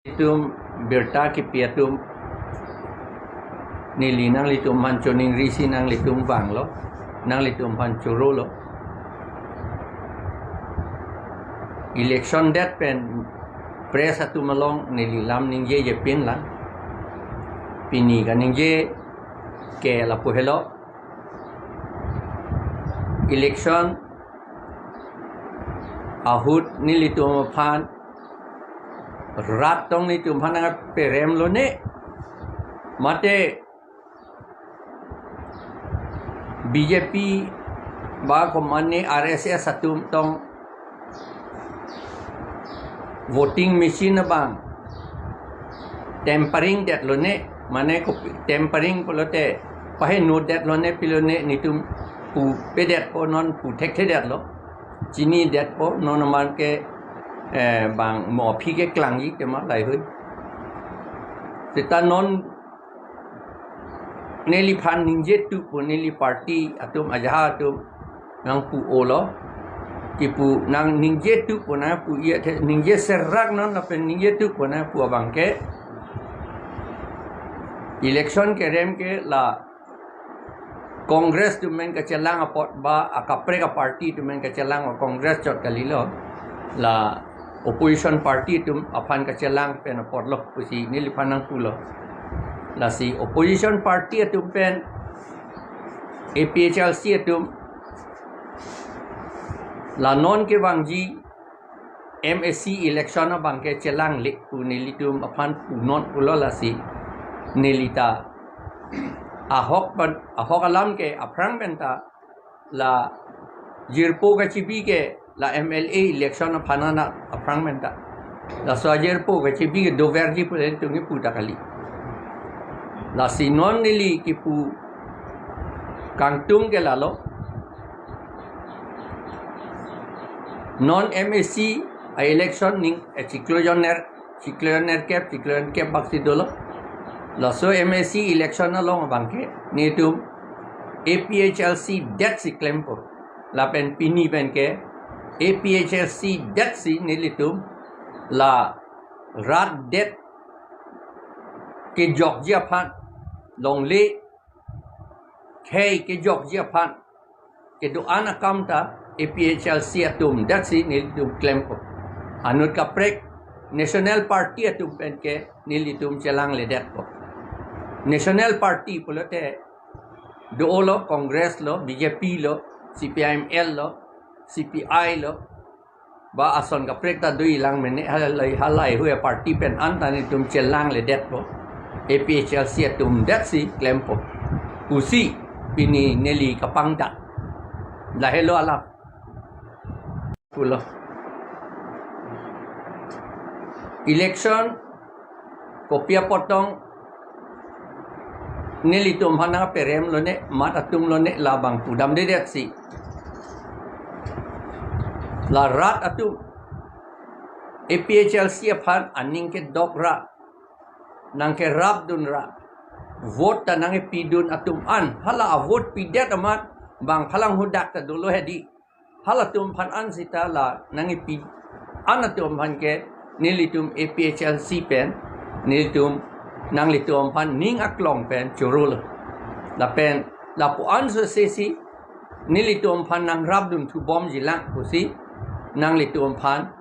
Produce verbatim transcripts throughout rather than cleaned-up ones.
Itum birta kipi atum neli nanglitum aphan choningri si nanglitum vanglo, nanglitum aphan chorolo. Election det pen press atum along neli lam ningjeje pinlang. Pini kaningje ke lapu helo. Election ahut nelitum aphan rat tong nelitum aphan nangperemlone, mate B J P ba komatne R S S atum tong voting machine abang tampering detlone, mane ko tampering pulote paheno detlone pilone, nelitum pu pedetpo, non pu thekthedetlo. Chini detpo, non aman ke, eh, bang mo aphi ke klangji tema lahai hui. Seta non neliphan ningjetu pu neli party atum ajaha atum nangpu-olo. Kipu nang ningjetu pu nangpu-i athe, ningje serak non lapen ningjetu pu nangpu abang ke, election kerem ke la Congress atum pen kachelang apot ba akaprek aparty atum pen kachelang, Congress chot kalilo, la opposition party atum aphan kachelang pen apotlo pusi neliphan nangpulo. Lasi opposition party atum pen A P H L C atum la non kevangji M A C election abang ke chelangle pu nelitum aphan punon pulo. Lasi nelita ahok pen, ahok alam ke aphrang penta la jirpo kachebi ke la M L A election aphan anak aphrang penta. Laso ajirpo kachebi ke doverji pu nelitum kipu ta kali. Lasi non neli kipu kangtung ke lalo. Non M A C a-election ning, eh, chiklo jon ner, chiklo jon nerkep, chiklo jon kep bak si dolo. Laso M A C election along abang ke nelitum A P H L C det si klempo. Lapen pini pen ke A P H L C det si nelitum la rat det kejokji aphan, longle khei kejokji aphan kedo-an akam ta A P H L C atum det si nelitum klempo. Anut kaprek national party atum pen ke nelitum chelangledetpo. National party pulote dolo, Congress lo, B J P lo, C P I M L lo, C P I lo, ba ason kaprek ta dolang mene, halai, halai hui aparty pen an ta nelitum chelangledetpo. A P H L C atum det si klempo pusi pini neli kapangdak. Lahelo alam pulo. Election kopi apot tong nelitum aphan nangperemlone, mat atumlone, labang pudamdedet si la rat atum A P H L C aphan aning kedok ra, nangkerapdun ra, vote ta nangkepidun atum an, hala avote pidet amat bang phalang hadak ta dolo hedi. Halatum aphan an sita la nangkepi an atum aphan ke nelitum A P H L C pen nelitum nanglitum aphan ning aklong pen chorolo. Lapen lapu-an so sesi nelitum aphan nangrapdun thubomjilang pusi nanglitum aphan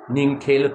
ningthelo.